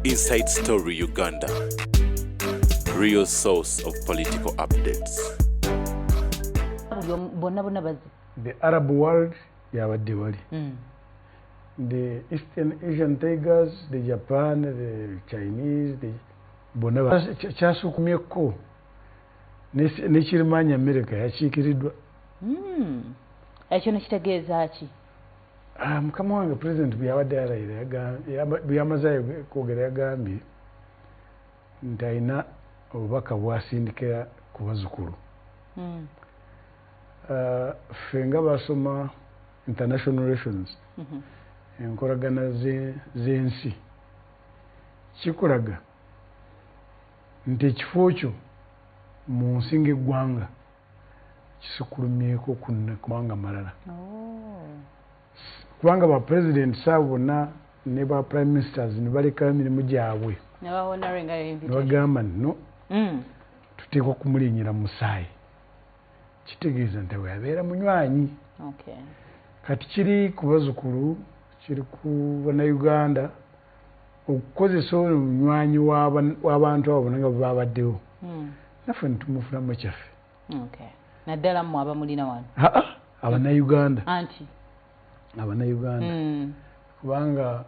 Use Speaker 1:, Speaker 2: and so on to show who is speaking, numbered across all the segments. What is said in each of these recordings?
Speaker 1: Inside Story Uganda, real source of political updates.
Speaker 2: Buli bonna bonna bazze.
Speaker 3: The Arab world yabadde wali, the Eastern Asian tigers, the Japan, the Chinese, the bonna kyasukumyeko nekirimaanyi America yakiikiriddwa.
Speaker 2: Ekyo nekitegeeza ki?
Speaker 3: Ah, mukama wange President bwe yabadde alayira, bwe yamaze kwogera, yagambye nti alina obubaka bwasindikira ku bazzukulu. Ffe nga basoma international relations, enkolagana z'ensi, kikulaga nti ekifo kyo mu nsi ng'eggwanga kisukulumyeko ku mawanga malala, kubanga ba president saabo bonna ne ba prime ministers ne balekayo emirimu gyabwe
Speaker 2: ne bahonoringa
Speaker 3: ne
Speaker 2: invitation.
Speaker 3: Bagamba nti no, tuteekwa kumulinnyira mu musaayi. Kitegeeza nti bwe yabeera munywanyi. Kati kiri ku bazzukulu, kiri ku Bannayuganda okukozesa oyo munywanyi w'abantu abo bonna nga bwe babaddewo, naffe netumufunamu ekyaffe.
Speaker 2: Okay. Naddala mmwe abamulina wano.
Speaker 3: Aa, Abannayuganda.
Speaker 2: Anti
Speaker 3: Abannayuganda, kubanga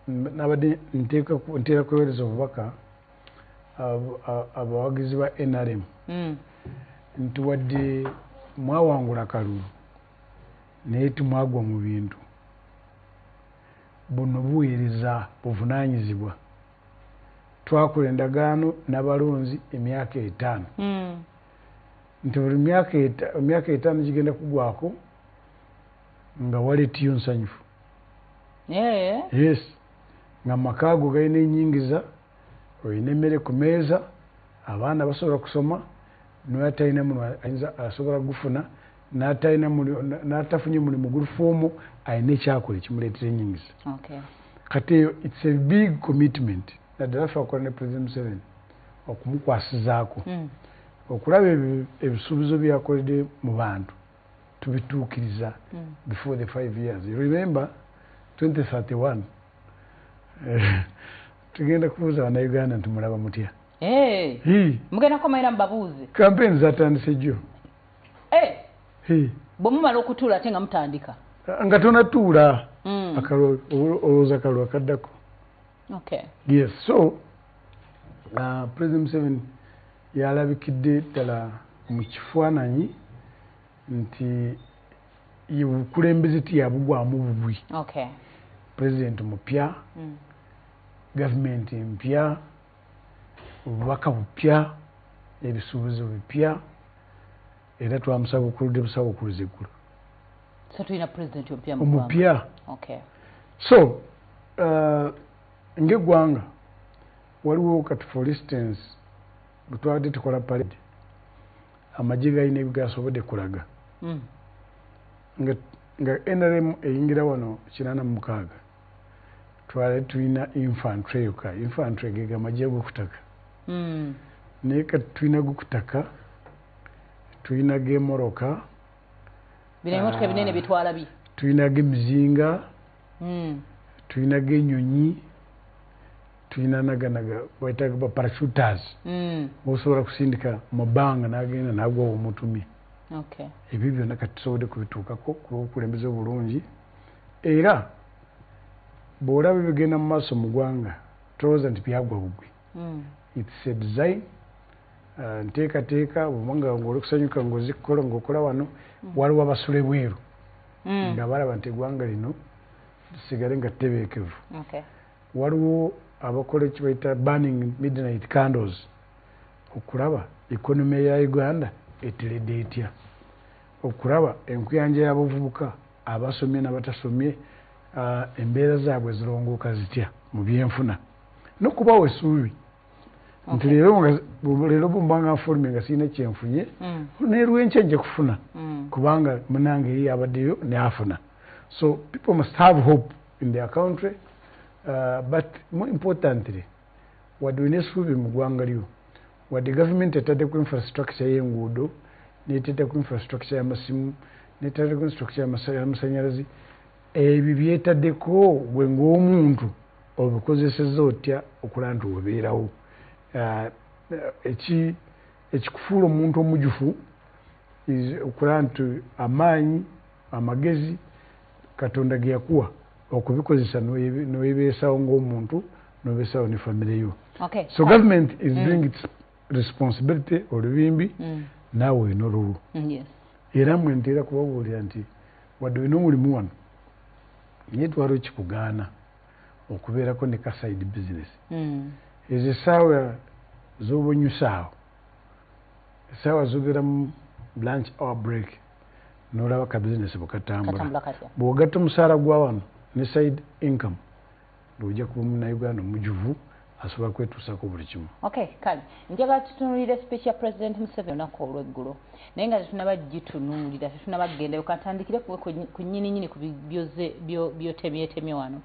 Speaker 3: nabadde nteera kuweereza obubaka abawagizi ba NRM nti wadde mwawangula kalulu, naye timwagwa mu bintu. Buno buweereza buvunaanyizibwa. Twakola endagaano n'abalonzi emyaka 5, nti buli myaka 5 gigenda kugwako nga waletiyo nsanyufu. Yes, nga amaka ago galina enyingiza, olina emmere ku meeza, abaana basobola kusoma, natalina mulimu ayinza asobola gufuna, n'atalina n'atafunye mulimu guli formal alina ekyakola ekimuleetera enyingiza. Kati eyo it's a big commitment, naddala ffe akola ne President Museveni, okumukwasizaako okulaba ebisuubizo byakoledde mu bantu tubituukiriza before the 5 years. You remember 2031, tugenda kubuuza Bannayuganda nti mulaba mutya?
Speaker 2: Eh, mugenda kukomaera mubabuuze.
Speaker 3: Campaign zatandise jjo.
Speaker 2: Bwe mumala okutuula ate nga mutandika.
Speaker 3: Nga tonatuula, olowooza kalulu akaddako. Yes, so President Museveni yalabikidde ddala mu kifaananyi nti ye bukulembeze tiyabugwamu bugwi. President mupya, gavumenti mpya, obubaka bupya, ebisuubizo bipya, era twamusabukuludde busabukuluzi eggulo.
Speaker 2: So tulina president omupya mu ggwanga.
Speaker 3: Omupya. So ng'eggwanga waliwo kati, for instance, bwe twabadde tukola parade, amagye galina ebigasobodde kulaga nga NRM eyingira wano 86, twali tulina infantry yokka. Infantry ge gamagye g'okutaka, naye kati tulina g'okutaka, tulina g'emmotoka.
Speaker 2: Bino ebimotoka ebinene bitwala bi.
Speaker 3: Tulina g'emizinga, tulina g'ennyonyi, tulina naganaga bayita ba parachuters, osobola kusindika mu bbanga n'agenda n'agwa omutumye. Ebyo byonna kati tusobodde kubituukako ku lw'obukulembeze obulungi. Era bw'olaba ebigenda mu maaso mu ggwanga, tolowooza nti byagwa bugwi. It's a design, nteekateeka. Bwobanga ngaoli kusanyuka ngaozikukola ngaokola wano, waliwo abasula ebweru nga balaba nti eggwanga lino lisigale nga ttebeekevu. Waliwo abakola ekibayita burning midnight candles okulaba economy ya Uganda eteredde etya, okulaba enkuyanja y'abavubuka abasomye n'abatasomye, embeera zaabwe zirongooka zitya mu byenfuna n'okubawa essuubi nti leero bwembanga nfulumye nga sirina kyenfunye, nerwenkya nja kufuna, kubanga munange ye yabaddeyo nafuna. So people must have hope in their country, but more importantly, wadde olina essuubi mu ggwanga lyo, wadde gavumenti etaddeko infrastructure y'enguudo, neteddeko infrastructure y'amasimu, neteddeko infrastructure y'amasanyalazi, ebyo byetaddeko gwe ng'omuntu. Obikozesezza otya okulaba nti obeerawo? Ekikufuula omuntu omujufu okulaba nti amaanyi, amagezi Katonda ge yakuwa okubikozesa nowebeesawo ng'omuntu, nobeesawo ne famire yo. So government is doing its responsibility olubimbi, naawe olina olulwo. Era mwe nteera kubabuulira nti wadde olina omulimu wano, naye twaliwo kikugaana okubeerako ne ka side business. Ezo essaawa z'oba onyusaawo, essaawa zobeera mu lunch hour break, n'olaba ka bizinesi bwe katambula. Bw'ogatta omusaala gwa wano ne side income, ojja kuba Munnayuganda omujuvu asobola kwetuusako buli kimu.
Speaker 2: Okay, kale njagala tutunuulire speech ya President Museveni olunaku olw'eggulo, naye nga tetunaba gitunuulira, tetunaba kugendayo, katandikire ku nnyini nnyini ku byotemyetemye wano.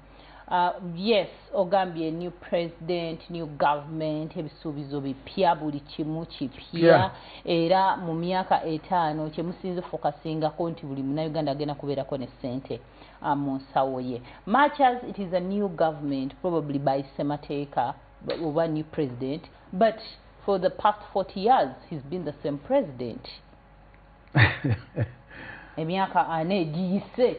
Speaker 2: Yes, ogambye new president, new government, ebisuubizo bipya, buli kimu kipya, era mu myaka 5 kyemusinze focusingako nti buli Munnayuganda agenda kubeerako ne ssente mu nsawo ye. Much as it is a new government, probably by ssemateeka oba new president, but for the past 40 years he's been the same president. Emyaka 4 egiyise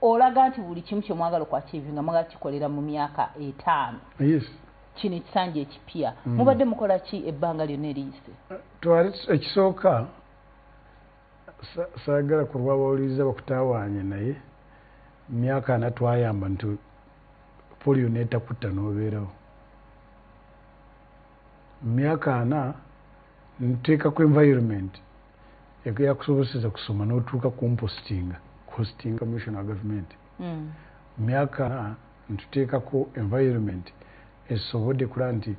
Speaker 2: olaga nti buli kimu kyemwagala okwachievinga mwagala kikolera mu myaka 5.
Speaker 3: Yes.
Speaker 2: Kino ekisanja ekipya. Mubadde mukola ki ebbanga lyonna eriyise?
Speaker 3: Twali ekisooka saagala kulwa bawuliriza bakutawaanye, naye myaka 4 twayamba nti polio netakutta n'obeerawo. Myaka 4 nteekako environment eyakusobozesa kusoma n'otuuka compostinga, hosting commission wa government. Myaka 4 ntuteekako environment esobodde kulaba nti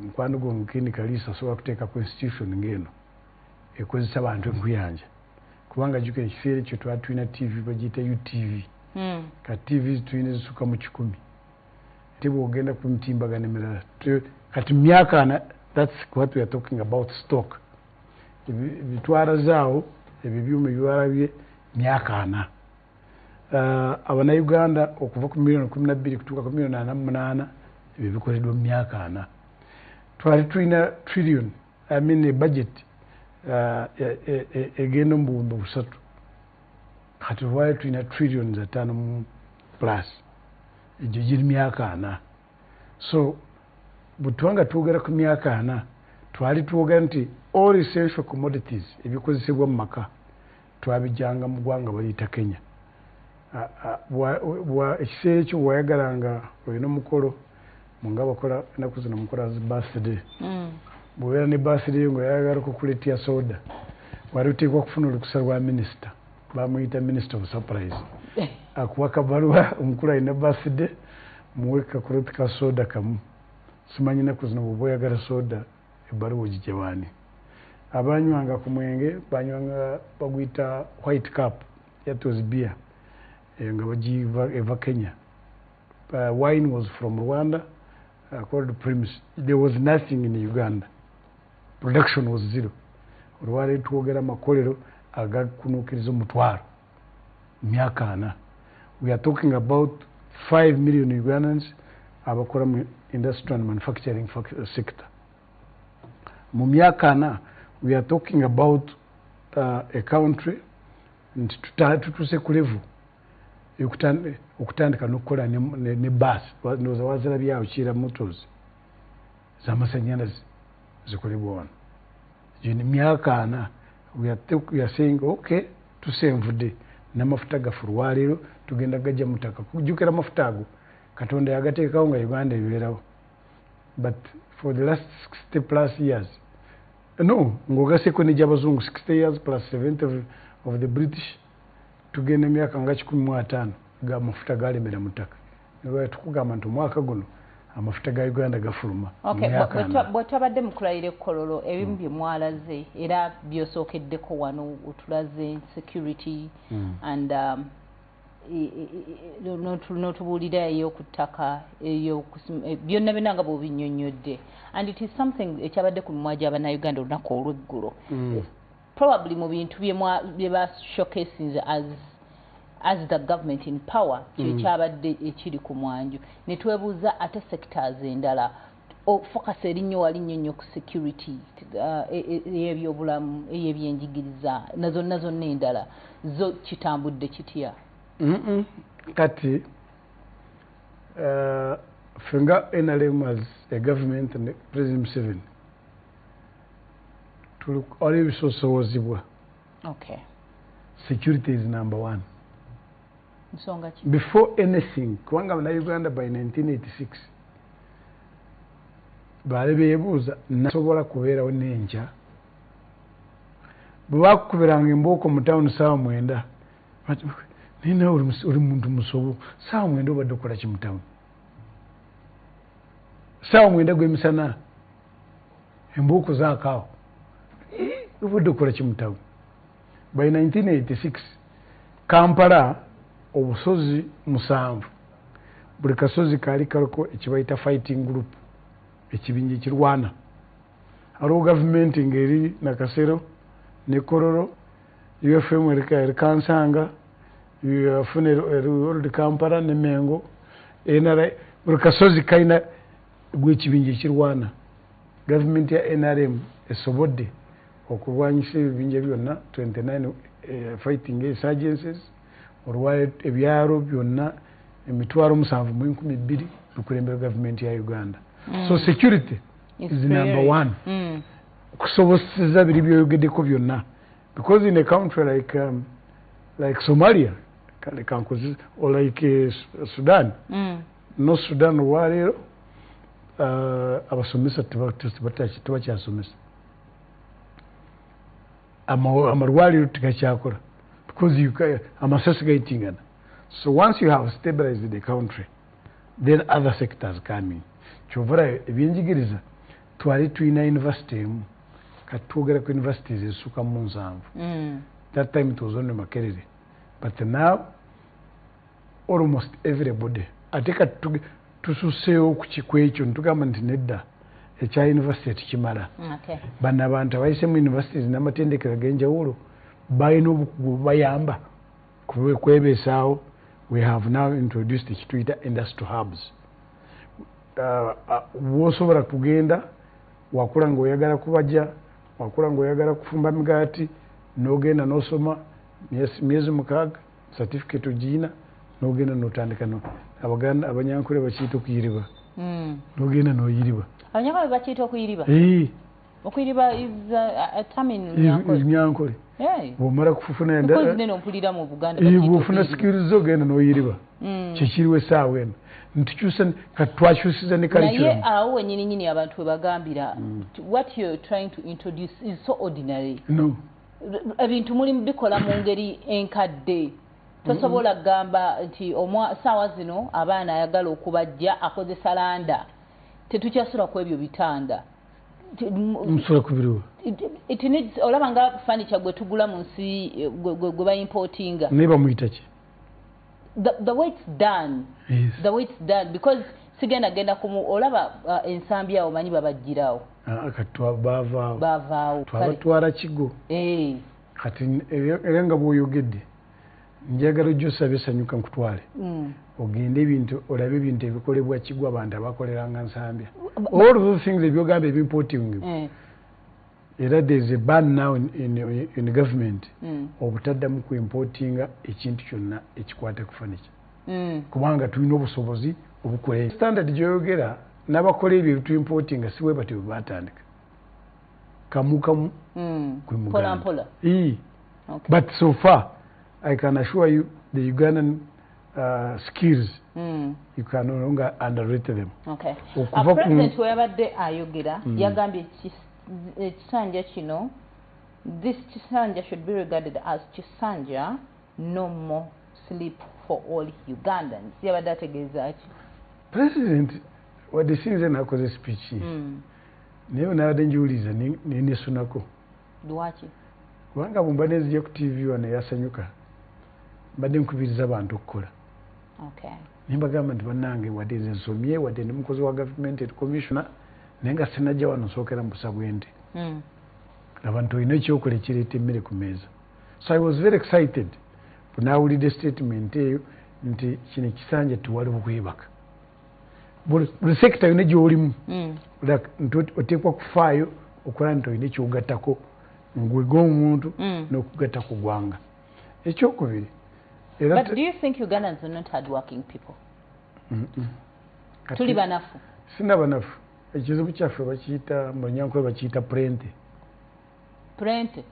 Speaker 3: mukwano gwo Mukini Kalisa asobola kuteekako institution ng'eno ekozesa abantu enkuyanja, kubanga jjukira ekiseera ekyo twali tulina TV bagiyita UTV. Ka TV tulina ezisukka mu 100, ate bw'ogenda ku mitimbagano emirala kati myaka 4, that's what we are talking about stock. Bitwarazaawo ebyo byuma ebiwalabye myaka 4. Abannayuganda okuva ku miliyoni 12 kutuuka ku miliyoni 48, ebyo bikoleddwa mu myaka 4. Twali tulina trillion, I mean a budget egenda mu 3,000, kati lwali tulina trillions 5 mu plus, egyo giri myaka 4. So bwe tubanga twogera ku myaka 4, twali twogera nti all essential commodities ebikozesebwa mu maka twabijjanga mu ggwanga baliyita Kenya. Ekiseera ekyo bwewayagalanga olina omukolo nga bakola ennaku zino mukola zi birthday, bw'obeera ne birthday ng'oyagala kukuleetera soda, wali oteekwa kufuna olukusa lwa minisita, bamuyita Minister of Surprise, akuwa kabaluwa, omukulu alina birthday, muwe kakuroti ka soda kamu. Simanyi ennaku zino bw'oba oyagala soda ebbaluwa ogijja waani? Abanywanga ku mwenge banywanga baguyita White Cap, that was beer, nga bagiva eva Kenya. Wine was from Rwanda, called Primus. There was nothing in Uganda, production was zero. Olwaleero twogera amakolero agakunuukiriza 1,000 myaka 4. We are talking about 5 million Ugandans abakola mu industry and manufacturing sector. Mu myaka 4 we are talking about a country nti tutuuse ku level okutandika n'okukola ne baasi, ndowooza wazirabyawo Kiira Motors z'amasannyalaze zikolebwa wano. Gino myaka 4 we are saying okay, tusenvudde n'amafuta gaffe olwaleero tugenda gajja mu ttaka. Kujjukira amafuta ago Katonda yagateekawo nga Uganda ebeerawo, but for the last 60 plus years, no, ng'ogaseeko n'egy'abazungu, 60 years plus 70 of the British, tugenda emyaka nga 150 ga amafuta galemera mu ttaka. Tukugamba nti omwaka guno amafuta ga Uganda gafuluma.
Speaker 2: Bwe twabadde mu kulayira ekkololo, ebimu bye mwalaze era byosookeddeko wano, otulaze security and n'otubuulira ey'oku ttaka, byonna byonna nga bw'obinnyonnyodde, and it is something ekyabadde ku mimwa gy'Abannayuganda olunaku olw'eggulo. Probably mu bintu bye ba showcasinze as As the government in power, kyekyabadde ekiri ku mwanjo. Ne twebuuza ate sectors endala, focus eri nnyo wali nnyo nnyo ku security, ey'ebyobulamu, ey'ebyenjigiriza, na zonna zonna endala zo kitambudde kitya?
Speaker 3: Kati ffe nga NRM as a government ne President Museveni, waliwo ebisoosowozebwa. Security is number one.
Speaker 2: Nsonga ki?
Speaker 3: Before anything, kubanga Bannayuganda by 1986 baali beebuuza, nasobola kubeerawo n'enkya? Bwe bakukubiranga embooko mu tawuni saawa 9, naye nawe oli muntu musobo, saawa 9 obadde okola ki mu tawuni? Saawa 9 gw'emisana, embooko zaakaawo, obadde okola ki mu tawuni? By 1986 Kampala obusozi musanvu, buli kasozi kaali kaliko ekibayita fighting group, ekibinja ekirwana. Aliwo gavumenti ng'eri Nakasero ne Kololo, UFM eri Kansanga, afuna eri Old Kampala ne Mengo, NRA. Buli kasozi kalina gwekibinja ekirwana. Gavumenti ya NRM esobodde okulwanyisa ebibinja byonna, 29 fighting insurgencies. Olwa ebyalo byonna 7,012 bikulembera gavumenti ya Uganda. So security
Speaker 2: is
Speaker 3: is number
Speaker 2: priority.
Speaker 3: one kusoboseza biri byoyogeddeko byonna, because in a country like Somalia, kale kankoze, or like Sudan, no Sudan olwaleero abasomesa tebakyasomesa, amalwaliro tegakyakola because amasasi gayitingana. So once you have stabilized the country, then other sectors come in. Kyova ebyenjigiriza, twali tulina university emu, kati twogera ku universities ezisuka mu 70. That time it was only Makerere, but now almost everybody. Ate kati tususeewo ku ekyo, ntugamba nti nedda, ekya university tekimala. Bano abantu abayise mu universities n'amatendekero ag'enjawulo balina obukugu bubayamba kwebeesaawo. We have now introduced ekituyita industry hubs. Wosobola kugenda wakula ngaoyagala kubajja, wakula ngaoyagala kufumba migaati, n'ogenda n'osoma myezi 6, certificate ogiina, n'ogenda n'otandika. No Abaganda, Abanyankole bakiyita okuyiriba. N'ogenda n'oyiriba.
Speaker 2: Abanyankole bakiyita okuyiriba?
Speaker 3: Eh.
Speaker 2: Okuyiriba is a term in Nyankole?
Speaker 3: Nyankole.
Speaker 2: Hey.
Speaker 3: Bw'omala kufuna
Speaker 2: Because neno mpulira mu Buganda bakiyita
Speaker 3: bw'ofuna
Speaker 2: okuyiriba.
Speaker 3: skills zo, ogenda n'oyiriba. Kyekiriwo essaawa eno, ntukyusa, kati twakyusiza ne
Speaker 2: Naye
Speaker 3: curriculum.
Speaker 2: awo wenyini nyini abantu we bagambira, what you're trying to introduce is so ordinary.
Speaker 3: No.
Speaker 2: Ebintu muli bikola mu ngeri enkadde. Tosobola kugamba nti saawa zino abaana ayagala okubajja akozesa landa, tetukyasula ku ebyo bitanda.
Speaker 3: Musula ku biriwo?
Speaker 2: It needs, olaba nga furniture gwe tugula mu nsi, gwe baimportinga.
Speaker 3: Naye bamuyita ki?
Speaker 2: The way it's done. The way it's done, because sigenda genda kumu olaba ensambi awo, manyi babajjirawo.
Speaker 3: Ah, kati baavaawo.
Speaker 2: Bavaawo.
Speaker 3: Twabatwala Kigo. Kati era nga bw'oyogedde, njagala ojja osaba esanyuka nkutwale ogende ebintu olabe ebintu ebikolebwa Kigo, abantu abakoleranga Nsambya, all of those things ebyogamba ebimporting. Era there is a ban now in government obutaddamu ku importinga ekintu kyonna ekikwata ku furniture, kubanga tulina obusobozi obukola standard gyoyogera. N'abakola ebyo ebituimportinga si bwe batyo bwe batandika, kamu kamu gwe
Speaker 2: Mpola
Speaker 3: Muganda.
Speaker 2: mpola.
Speaker 3: Ii. But so far I can assure you the Ugandan skills, you can no longer underrate them. Okuva
Speaker 2: President we yabadde ayogera, yagambye ekisanja kino, this kisanja should be regarded as kisanja no more sleep for all Ugandans. Yabadde ategeeza ki?
Speaker 3: President wadde sinze nakoze speech ye, naye bwe nabadde njiwuliriza nenesunako.
Speaker 2: Lwaki?
Speaker 3: Kubanga bwemba nenzija ku TV wano eyasanyuka, mbadde nkubiriza abantu okukola. Nimbagamba nti bannange, wadde nze nsomye, wadde ndi mukozi wa gavumenti, commissioner, naye nga sinajja wano nsookera mu busa bwente. Abantu olina ekyokola ekireeta emmere ku meeza. So I was very excited Bunawulidde statement eyo nti kino ekisanja tewali bukwebaka. Buli sector yonna gy'olimu nti oteekwa kufaayo okulaba nti olina ekyogattako ngwe g'omuntu n'okugatta ku ggwanga. Ekyokubiri,
Speaker 2: But do you think Ugandans are not hardworking people? Tuli banafu.
Speaker 3: Sina banafu. Ekizibu kyaffe bakiyita mu Lunyankole bakiyita plenty.
Speaker 2: Plenty?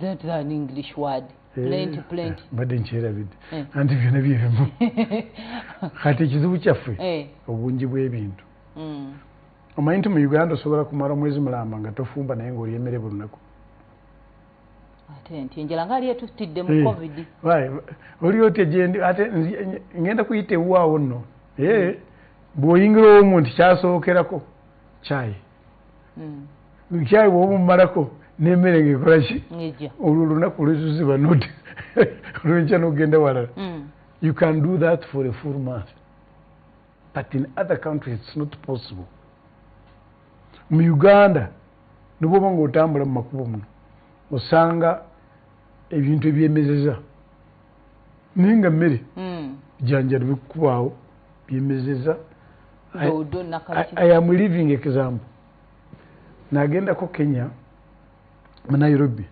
Speaker 2: That's an English word. Plenty, plenty.
Speaker 3: Mbadde nkyerabidde. Anti byonna byebimu. Kati ekizibu kyaffe obungi bw'ebintu. Omanyi nti mu Uganda osobola kumala omwezi mulamba nga tofumba naye ng'olya emmere buli lunaku.
Speaker 2: Ate nti enjala nga ali etutidde mu COVID.
Speaker 3: Oli otya gyendi ate ngenda kuyita ewaawo nno. Bw'oyingira omuntu kyasookerako kyayi. Kyayi bw'oba omumalako n'emmere ng'ekola ki? Olwo olunaku lwezuziba noti olwenkya n'ogenda walala. You can do that for a full month. But in other countries it's not possible. Mu Uganda ne bw'oba ng'otambula mu makubo muno osanga ebintu ebyemezeza naye nga mmere janjalo bikubaawo byemezeza. I am living example. Nagendako Kenya mu Nairobi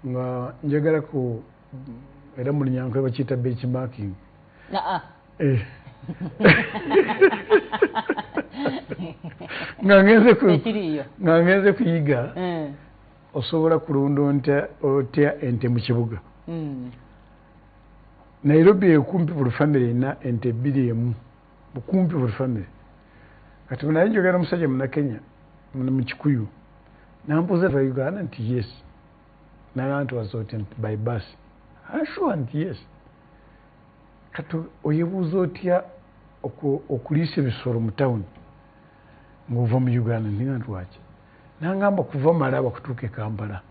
Speaker 3: nga njagala ku era mu Lunyankole bakiyita benchmarking. Nga ngenze kuyiga osobola kulunda otya ente mu kibuga. Nairobi ekumpi buli family erina ente bbiri emu, bukumpi buli family. Kati naye njogera omusajja Munnakenya mu Kikuyu nambuuza va Uganda nti yes. Naye nti was otya nti by bus. Sure nti yes. Kati oyebuuza otya okuliisa ebisolo mu tawuni ng'ova mu Uganda nti nga lwaki? Nangamba kuva Malaba kutuuka e Kampala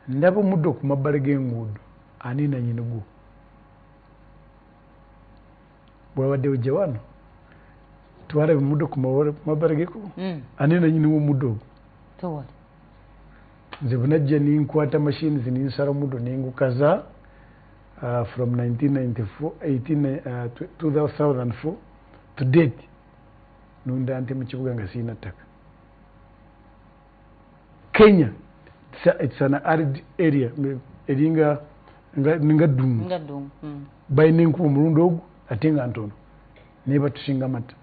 Speaker 3: ndaba omuddo ku mabbali g'enguudo ani nannyini gwo. Bw'abadde ojja wano twalaba omuddo ku mabbali g'ekkubo ani nannyini w'omuddo ogwo?
Speaker 2: Tewali.
Speaker 3: Nze bwe najja ninkwata machines ninsala omuddo ningukaza from 1994 2004 to date nunda nte mu kibuga nga sirina ttaka. Kenya, it's an arid area, eringa nga ddungu. Balina enkuba omulundi ogwo ate nga ntono naye batusinga amata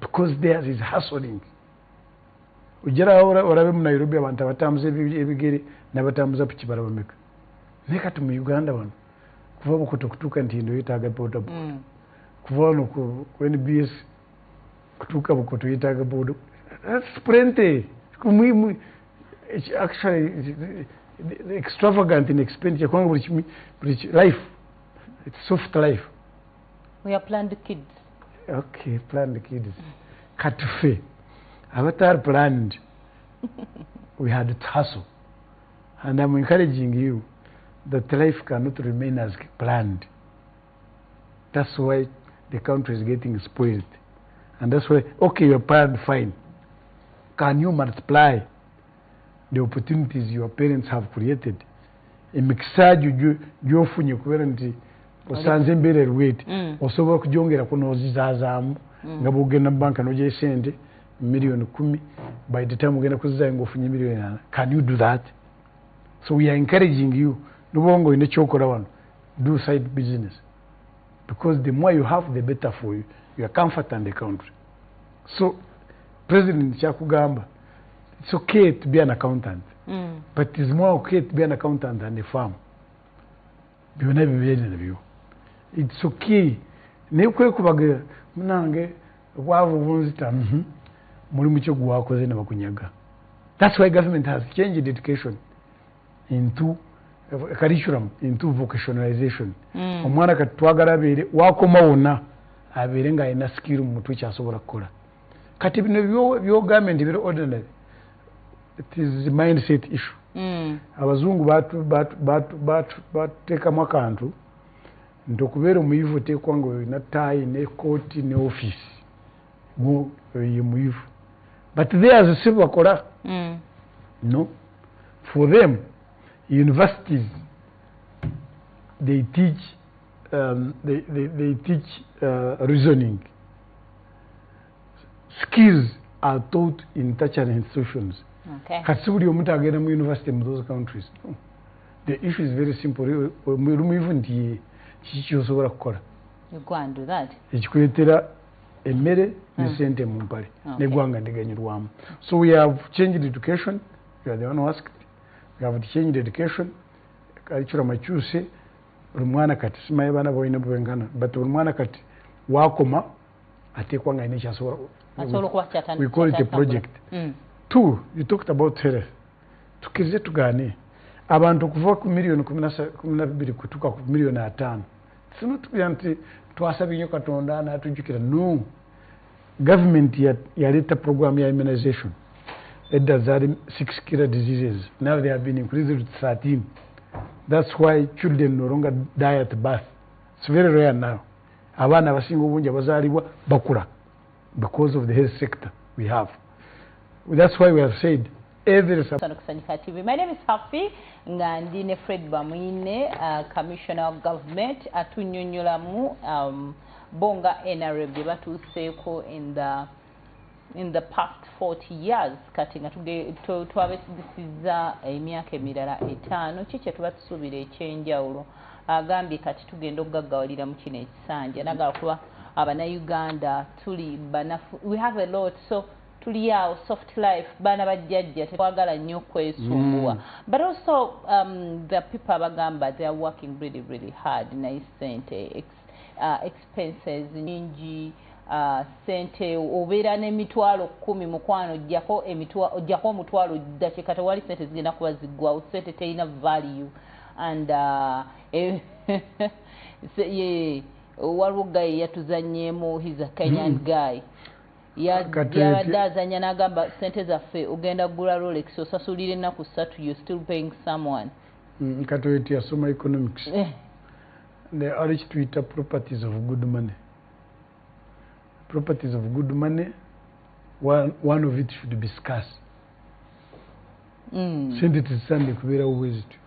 Speaker 3: because theirs is hustling. Ojjala olabe mu Nairobi abantu abatambuza ebigere n'abatambuza piki balaba meka. Naye kati mu Uganda wano kuva Bukoto kutuuka Ntindo yeetaaga boda boda. Kuva wano ku NBS kutuuka Bukoto yeetaaga boda. That's plenty. Actually extravagant in expenditure kubanga buli life, it's soft life.
Speaker 2: We are planned kids.
Speaker 3: Okay, planned kids. Kati ffe abatali planned, we had to hustle. And I'm encouraging you that life cannot remain as planned. That's why the country is getting spoiled. And that's why, okay, you're planned, fine. Can you multiply the opportunities your parents have created? Emikisa gy'ofunye kubeera nti osanze embeera eriweti osobola okugyongerako n'ozizaazaamu nga bw'ogenda mu banka n'ogyayo sente 10 million, by the time ogenda kuzizaayo ng'ofunye 4 million. Can you do that? So we are encouraging you, noba nga olina ekyokola wano, do side business, because the more you have, the better for you, your comfort and the country. So president kyakugamba, it's okay to be an accountant, but it's more okay to be an accountant than a farm. Byonna bibeere nabyo, it's okay. Naye kwekubaga munange obwavu bunzita, mulimu kyo gwakoze ne bakunyaga. That's why government has changed education into curriculum, into vocationalization. Omwana kati twagala abeere wakoma wonna abeere ng'alina skill mu mutwe kyasobola kukola. Kati bino byogambye nti biri ordinary, it is a mindset issue. Abazungu batuteekamu akantu nti okubeera omuyivu oteekwa nga olina taayi nekooti ne ofiisi ye muyivu, but theirs si bakola. No, for them universities They teach they teach reasoning. Skills are taught in tertiary institutions.
Speaker 2: Okay.
Speaker 3: Kati si buli omuntu agenda mu university mu those countries. No. The issue is very simple. Lumu nti kiki kyosobola kukola
Speaker 2: You go and do that.
Speaker 3: Ekikuleetera emmere ne sente mu mpale neggwanga ndiganyulwamu. So we have changed education. You are the one who asked. We have changed education curriculum, akyuse buli mwana. Kati simanyi baana balina bwenkana, but buli mwana kati wakoma ateekwa nga alina ekyasobola.
Speaker 2: Asobola okuba
Speaker 3: We call it a project. Two, you talked about health. Tukirize tugaane, abantu okuva ku miliyoni 12 kutuuka ku miliyoni 50, sinotubira nti twasabye nnyo Katonda n'atujjukira. No, government yaleeta program ya immunization. Edda zaali six killer diseases, now they have been increased to 13. That's why children no longer die at birth. It's very rare now. Abaana abasinga obungi abazaalibwa bakula because of the health sector we have. That's why we have said every
Speaker 2: Sano Kusanyuka TV. My name is Happy, nga ndi ne Fred Bamwine, Commissioner of Government, atunnyonnyolamu bo nga NRM bye batuuseeko in the past 40 years. Kati nga twabesigisiza emyaka emirala 5, ki kye tuba tusuubira ekyenjawulo? Agambye kati tugenda okugaggawalira mu kino ekisanja, nagala kuba Abannayuganda tuli banafu, we have a lot, so tuli awo soft life, baana bajjajja, tetwagala nnyo kwesumbuwa. But also the people abagamba they are working really, really hard, naye sente expenses nyingi, sente obeera n'emitwalo 10, mukwano, ojjako ojjako omutwalo ddakika tewali, sente zigenda kuba ziggwawo, sente terina value. And ye waliwo guy yatuzanyeemu, he's a Kenyan guy. Yabadde azanya n'agamba sente zaffe ogenda kugula Rolex, osasulira ennaku 3, you still paying someone.
Speaker 3: Kati oyo teyasoma economics. Ne ali kituyita properties of good money. Properties of good money, one of it should be scarce. Sente tezisande kubeerawo bwe zityo.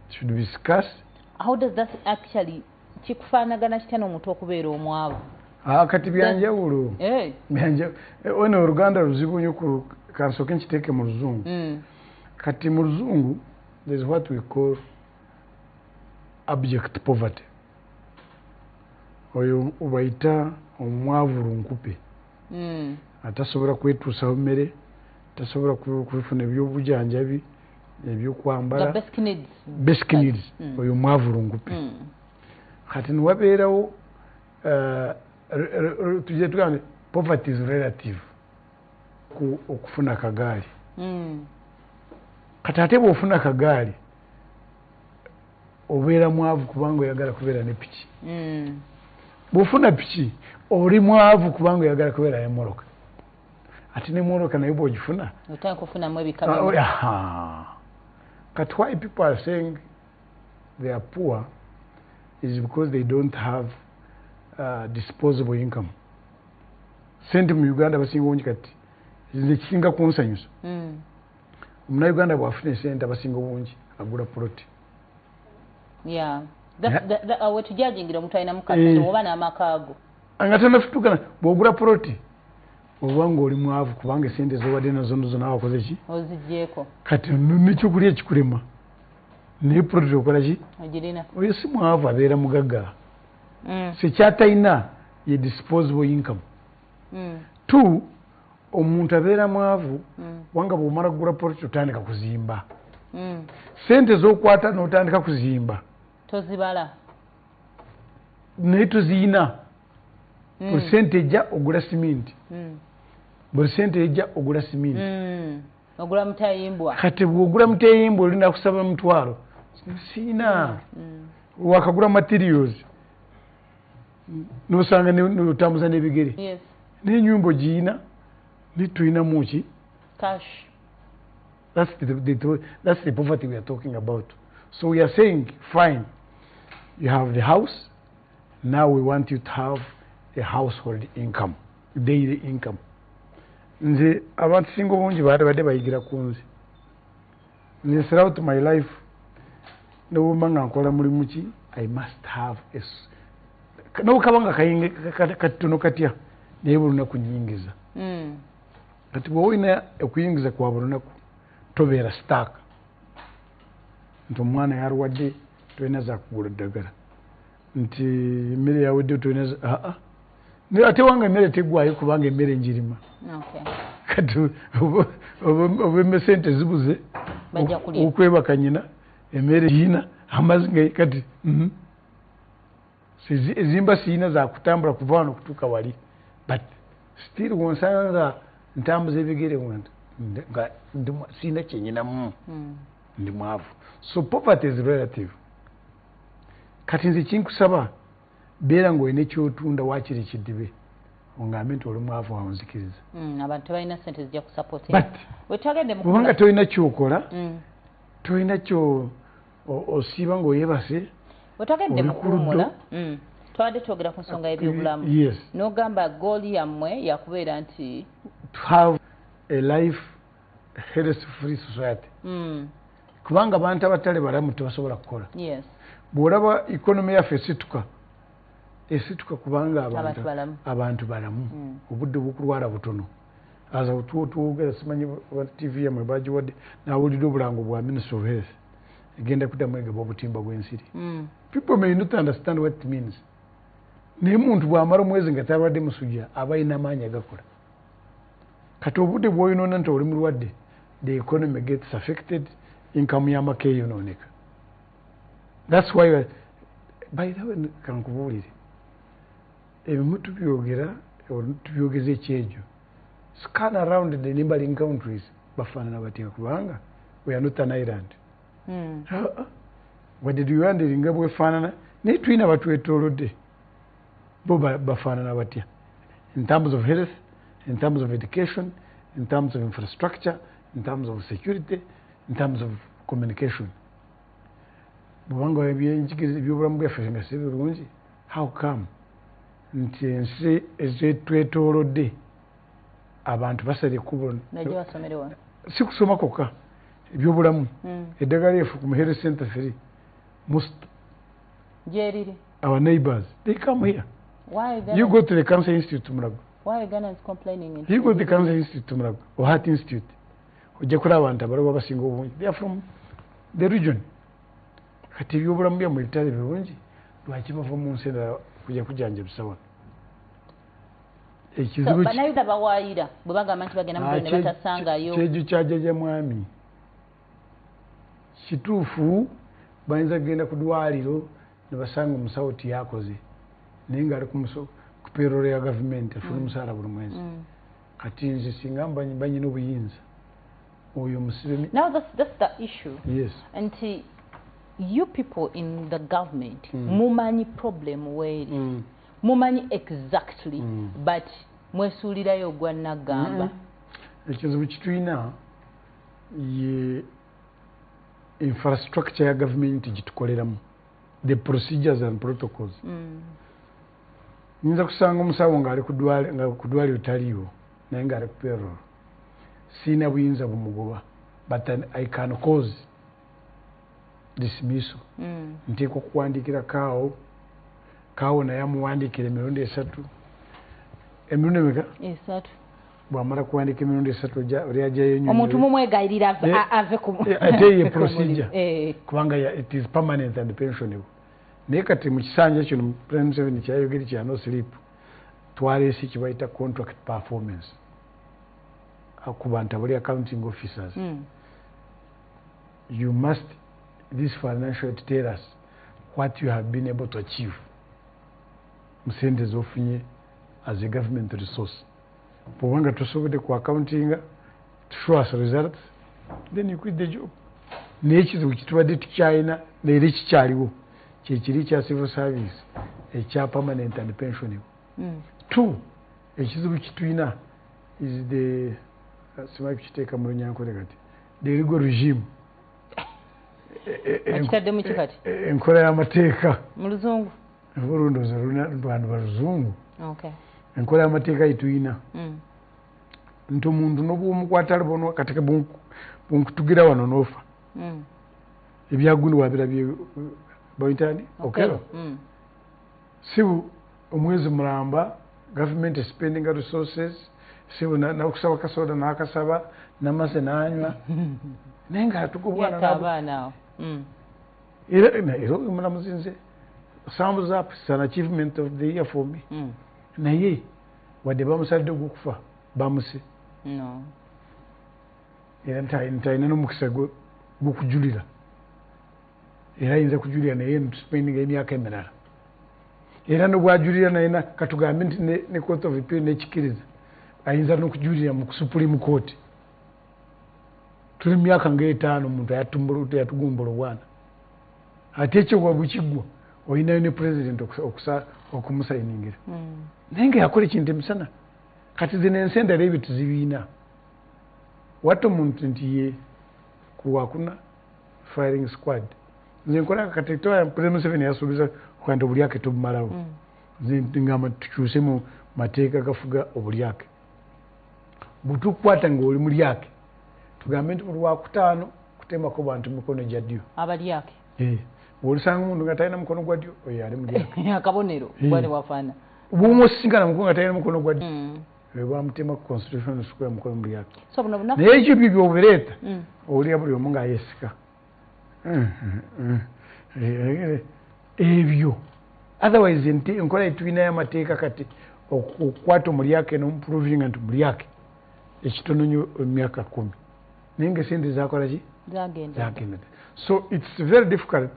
Speaker 3: It should be scarce.
Speaker 2: How does that actually kikufaanagana kitya n'omuntu okubeera omwavu?
Speaker 3: Ah, kati byanjawulo. Ono oluganda luzibu nnyo, ku kansooke nkiteeke mu Luzungu. Kati mu Luzungu there is what we call abject poverty. Oyo bayita omwavu lunkupe, atasobola kwetuusaho mmere, tasobola kufuna ebyobujanjabi, ebyokwambala.
Speaker 2: The basic needs.
Speaker 3: Basic needs. Oyo mwavu lunkupe. Kati niwabeerawo tujje tugambe poverty is relative ku okufuna akagaali. Kati ate bw'ofuna akagaali obeera mwavu kubanga oyagala kubeera ne piki. Bw'ofuna piki oli mwavu kubanga oyagala kubeera nemmotoka. Ate nemmotoka naye bw'ogifuna
Speaker 2: otandika okufunamu ebika.
Speaker 3: Ah, oh, aha. Kati why people are saying they are poor is because they don't have disposable income. Sente mu Uganda basinga obungi, kati nze kisinga kunsanyusa, Omunauganda bw'afuna esente abasinga obungi agula poloti.
Speaker 2: Yeah. Wetujajingira omuntu alina mukasente oba n'amaka ago.
Speaker 3: Nga tanafutukana, bw'ogula poloti oba ng'oli mwavu kubanga esente zobadde nazo nazo nawe wakoze ki?
Speaker 2: Ozigyeko.
Speaker 3: Kati nekyokulya kikulema, naye poloti okola ki?
Speaker 2: Ogirina.
Speaker 3: Oyo si mwavu, abeera mugagga. Sekyatalina ye disposable income. Two, omuntu abeera mwavu kubanga bw'omala kugula poloti otandika kuzimba. Sente z'okwata n'otandika kuzimba
Speaker 2: tozibala.
Speaker 3: Naye toziyina. Buli sente ejja ogula siminti. Buli sente ejja ogula siminti.
Speaker 2: Ogula mutayimbwa.
Speaker 3: Kati bw'ogula mutayimbwa olina kusaba mutwalo, siina. Wakagula materials nosanga notambuza n'ebigere. N'enyumba ogiyina, naye tulinamu ki?
Speaker 2: Cash.
Speaker 3: That's the poverty we are talking about. So we are saying, fine, you have the house, now we want you to have a household income, daily income. Nze abantu singa obungi baali badde bayigira ku nze. Nze throughout my life Nobwemba nga nkola mulimu ki, I must have nobukaba nga katono katya, naye buli lunaku nyingiza. Kati bw'oba olina okuyingiza kwa buli lunaku, tobeera stuck nti omwana yalwadde tolina zakugula ddagala, nti emmere yawedde tolina. Aa, ate wanga emmere teggwayo kubanga emmere njirima. Kati oba sente zibuze, okwebaka nyina emmere yina amazzi nga kati ezimba siina zakutambula kuva wano okutuuka wali, but still wonsanga nga ntambuza ebigere nga siina kyenyinamu, ndi mwavu. So poverty is relative. Kati nze kinkusaba, beera ng'olina ekyotunda, wakiri kidibe ongambe nti oli mwavu, awo nzikiriza.
Speaker 2: Abantu tebalina sente zijja kusupporting.
Speaker 3: But kubanga tolina kyokola, tolina kyo osiiba ng'oyebase.
Speaker 2: Wetwagedde mu kuwummula, twabadde twogera ku nsonga y'ebyobulamu, n'ogamba goal yammwe yakubeera nti
Speaker 3: to have a life health free society, kubanga abantu abatali balamu tebasobola kukola. Bw'olaba economy yaffe esituka, esituka kubanga abantu balamu, obudde bwokulwala butono. Aza twogera, simanyi TV yammwe bagiwadde, nawulidde obulango bwa Ministry of Health egenda kuddamu egaba obutimba bw'ensiri. People may not understand what it means, naye muntu bw'amala omwezi nga talwadde musujja, aba alina amaanyi agakola. Kati obudde bw'oyonoona nti oli mulwadde, the economy gets affected, income y'amaka eyonooneka. That's why, by the way, kankubuulire, ebimu tubyogera, tubyogeza ekyejo. Scan around the neighboring countries, bafaanana batya? Kubanga we are not an island. Wadde Uganda eringa bwefaanana, naye tulina batwetoolodde, bo bafaanana batya in terms of health, in terms of education, in terms of infrastructure, in terms of security, in terms of communication? Bwubanga ebyenjigiriza, ebyobulamu bwaffe nga si birungi, how come nti ensi ezetwetoolodde abantu basala ekkubo? Si kusoma kwokka, ebyobulamu, eddagala efu ku health center 3 most
Speaker 2: gyeriri.
Speaker 3: Our neighbors, they come here.
Speaker 2: Why?
Speaker 3: You go to the Cancer Institute Mulago.
Speaker 2: Why Ugandans complaining?
Speaker 3: You go to the Cancer Institute Mulago or Heart Institute, ojja kulaba abantu abalaba abasinga obungi, they are from the region. Kati ebyobulamu byammwe bitali birungi, lwaki bava mu nsi endala kujja kujjanjabisa wano?
Speaker 2: Ekizibu, Bannayuganda bawaayira bwe bagamba nti bagenda mu ne batasangayo.
Speaker 3: Kyejo kyajjaja mwami, kituufu, bayinza kugenda ku ddwaliro ne basanga omusawo tiyakoze, naye ngaali ku payroll ya gavumenti, afuna omusaala buli mwezi. Kati nze singa banyina obuyinza, oyo musibe.
Speaker 2: Now that's the issue.
Speaker 3: Yes.
Speaker 2: Nti you people in the government mumanyi problem weeri, mumanyi exactly, but mwesuulirayo ogwa naggamba.
Speaker 3: Ekizibu kitulina ye infrastructure ya gavumenti gitukoleramu, the procedures and protocols. Nyinza kusanga omusawo ngaali nga ku ddwaliro taliiwo, naye ngaali ku payroll. Siina buyinza bumugoba, but I can cause dismissal. Nteekwa okuwandiikira kaawo, kaawo naye amuwandiikira emirundi esatu. Emirundi emeka?
Speaker 2: Esatu.
Speaker 3: Bwamala kuwandiika emirundi esatu, oli ajjayo.
Speaker 2: Omuntu mumwegayirira ave ku
Speaker 3: Ate ye procedure, kubanga it is permanent and pensionable. Naye kati mu kisanja kino President Museveni kyayogeri kya no sleep, twaleese kibayita contract performance ku bantu abali accounting officers. You must this financial to tell us what you have been able to achieve mu sente zofunye as a government resource. Bwobanga tosobodde ku accountinga to show us results, then you quit the job. Naye ekizibu kitubadde tukyalina leero kikyaliwo, kyekiri kya civil service ekya permanent and pensionable. Two, ekizibu kitulina is the, simanyi kukiteeka mu Lunyankole kati, the legal regime.
Speaker 2: Okitaddemu ki kati?
Speaker 3: Enkola y'amateeka.
Speaker 2: Mu Luzungu?
Speaker 3: Olundooza lwandu baluzungu. Enkola y'amateeka yetulina nti omuntu nobwomukwata alibonwa kati bunkutugira wano n'ofa. Ebyagundi wabirabye bayitani Okello. Sibu omwezi mulamba government is spending resources, sibu nakusaba kasoda n'akasaba namase n'anywa naye nga atukubwana
Speaker 2: nabo.
Speaker 3: Era omulamuzi nze thumbs up, it's an achievement of the year for me. Naye wadde bamusalidde ogw'okufa bamuse.
Speaker 2: No.
Speaker 3: Era ntalina n'omukisa gw'okujulira. Era ayinza kujulira naye spending emyaka emirala. Era n'obwajulira naye katugambe nti ne Court of Appeal n'ekikiriza ayinza n'okujulira mu Supreme Court. Tuli myaka ng'etaano omuntu yatugumbula obwana. Ate ekyo bwe kiggwa olinayo ne president okumusayiningira. Naye nga yakola ekintu emisana. Kati zino ensi endala ebyo tuzibiina. Watta omuntu nti ye ku Lwakuna firing squad. Nze nkola kati President Museveni yasuubiza nti obulyake tubumalawo. Nze ngamba tukyuse mu mateeka gafuga obulyake. Bwe tukukwata ng'oli mulyake tugambe nti buli Lwakutaano kutemako bantu mikono gya ddyo.
Speaker 2: Abalyake.
Speaker 3: Bw'olisanga omuntu nga talina mukono gwa ddyo oyo ali mulyake.
Speaker 2: Akabonero bwali bwafaana.
Speaker 3: Bw'omusisinkana mukono nga talina mukono gwa ddyo oyo bamutema ku Constitution Square mukono mulyake. Naye ekyo byo by'obireeta owulira buli omu ng'ayesika. Ebyo otherwise enkola etulinayo amateeka kati okukwata omulyake n'omuprovinga nti mulyake ekitono nnyo emyaka 10 naye nga esente zakola ki?
Speaker 2: Zagenda.
Speaker 3: So it's very difficult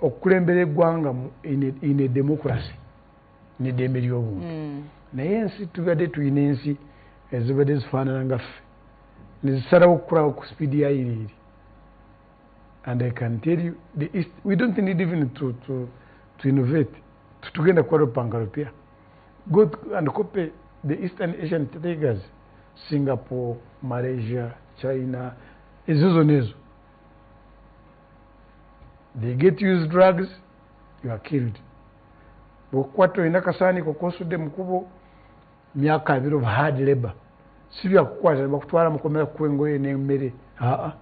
Speaker 3: okukulembera eggwanga in a democracy n'eddembe ly'obuntu. Naye ensi tubadde tulina ensi ezibadde zifaanana nga ffe nezisalawo okukulaba ku speed ya iriiri. And I can tell you the East, we don't need even to innovate. Tugenda kukola lupanga lupya. Go and copy the Eastern Asian tigers, Singapore, Malaysia, China, ezo zonna ezo. They get used drugs, you are killed. Bw'okukwata olina kasaaniko k'osudde mu kkubo, myaka 20 of hard labor. Si byakukwata ne bakutwala mukomera kukuwa engoye n'emmere. Aa,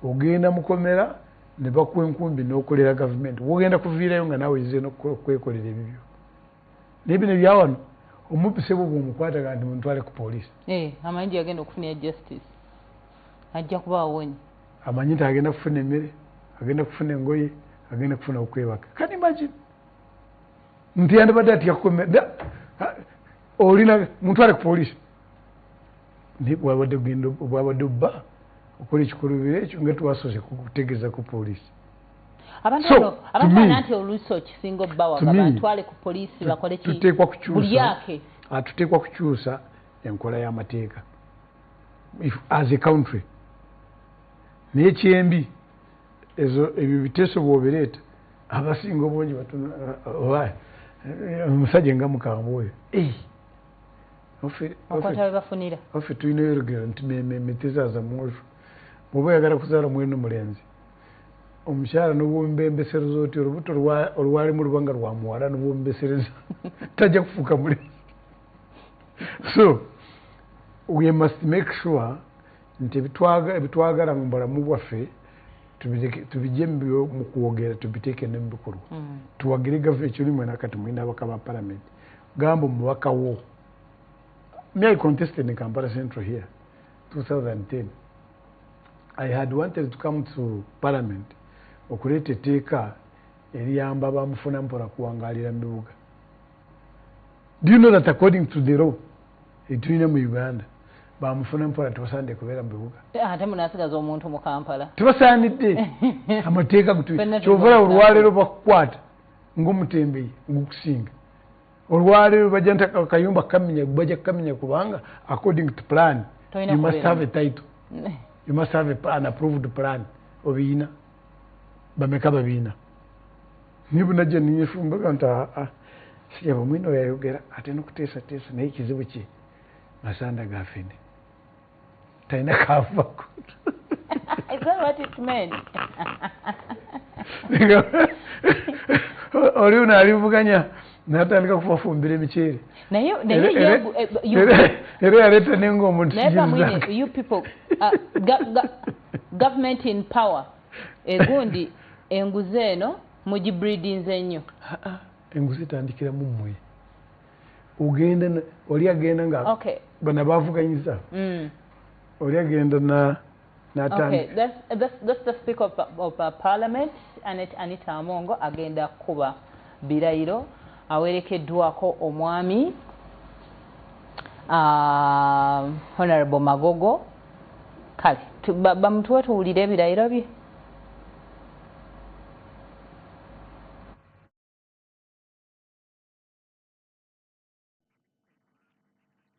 Speaker 3: ogenda mukomera ne bakuwa enkumbi n'okolera gavumenti. W'ogenda kuviirayo nga naawe oyize n'okwekolera ebibyo. Naye bino ebyawano omubbi sebo bw'omukwata nti muntwale ku poliisi.
Speaker 2: Amanyi gye yagenda okufunira justice. Ajja kuba awonye.
Speaker 3: Amanyi nti agenda kufuna emmere, agenda kufuna engoye, agenda kufuna okwebaka. Can you imagine? Nti yandibadde atya kukomera olina muntwale ku poliisi. Naye bwabadde genda bwabadde obba okola ekikolobero ekyo nga twasoose kutegeeza ku poliisi.
Speaker 2: Abantu bano nti oluusi okisinga obbawaga bantwale ku poliisi bakole ki?
Speaker 3: Tuteekwa kukyusa.
Speaker 2: Bulyake.
Speaker 3: Tuteekwa kukyusa enkola y'amateeka as a country. Naye kyembi ezo ebyo biteeso bw'obireeta abasinga obungi oba omusajja nga mukambwe oyo.
Speaker 2: Okwata we bafunira.
Speaker 3: Waffe tulinayo olugero nti meme tezaaza mwojo. Bw'oba oyagala kuzaala mwene mulenzi omukyala n'obwomubembesereza otyo olubuto olwalimu luba nga lwa muwala n'obwomubembesereza tajja kufuuka mulenzi. So we must make sure nti ebitwagala mu bulamu bwaffe tubijje mu kwogera tubiteeke ne mu bikolwa. Tuwagire gavumenti ekiri mwena kati mulina ababaka ba parliament. Gamba omubaka wo. Me, I contested in Kampala Central here, 2010. I had wanted to come to parliament okuleeta etteeka eriyamba bamufuna mpola kuwangaalira mu bibuga. Do you know that according to the law etulina mu Uganda bamufuna mpola tebasaanidde kubeera mu bibuga?
Speaker 2: Ate munaasigaza omuntu mu Kampala.
Speaker 3: Tebasaanidde amateeka kyova olaba olwaleero bakukwata ng'omutembeyi ngukusinga. Olwaleero bajja nti akayumba kamenya bajja kukamenya kubanga according to plan you must have a title. You must have an approved plan. Obiina bameka babiina. Niye bunajja ninyefumbaga nti aa sijaba mwino yayogera ate n'okuteesateesa naye ekizibu kye masanda gafene talina kavako.
Speaker 2: Is that what it meant?
Speaker 3: Oli ono alivuganya n'atandika kubafumbira emiceere.
Speaker 2: Naye
Speaker 3: era yaleeta nenga omuntu.
Speaker 2: You people, government in power Egundi enguzi eno mugibreedinze nnyo.
Speaker 3: Enguzi etandikira mu mmwe. Ogenda oli agenda nga bano bavuganyiza. Oli agenda na
Speaker 2: Okay, that's the Speaker of Parliament, Anita Amongo, agenda kuba birayiro awerekeddwako omwami Honorable Magogo. Kale bamutuwe tuwulire ebirayiro bye.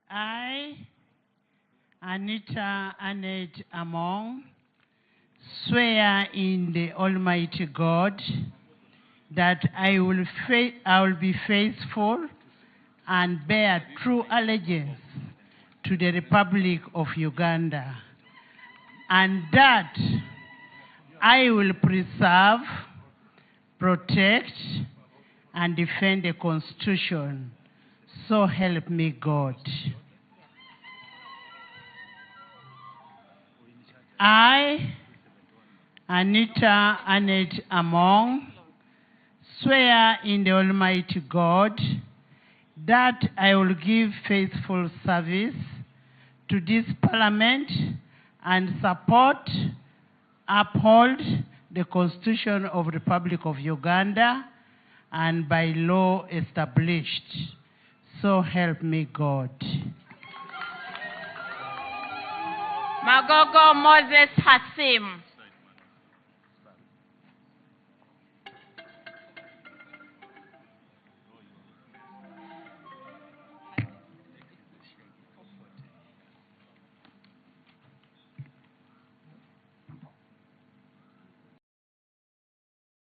Speaker 4: I, Anita Annette Among, swear in the Almighty God that I will be faithful and bear true allegiance to the Republic of Uganda, and that I will preserve, protect, and defend the Constitution. So help me God. I, Anita Annette Among, swear in the Almighty God that I will give faithful service to this Parliament and support, uphold the Constitution of the Republic of Uganda and by law established. So help me God.
Speaker 5: Magogo Moses Hassim.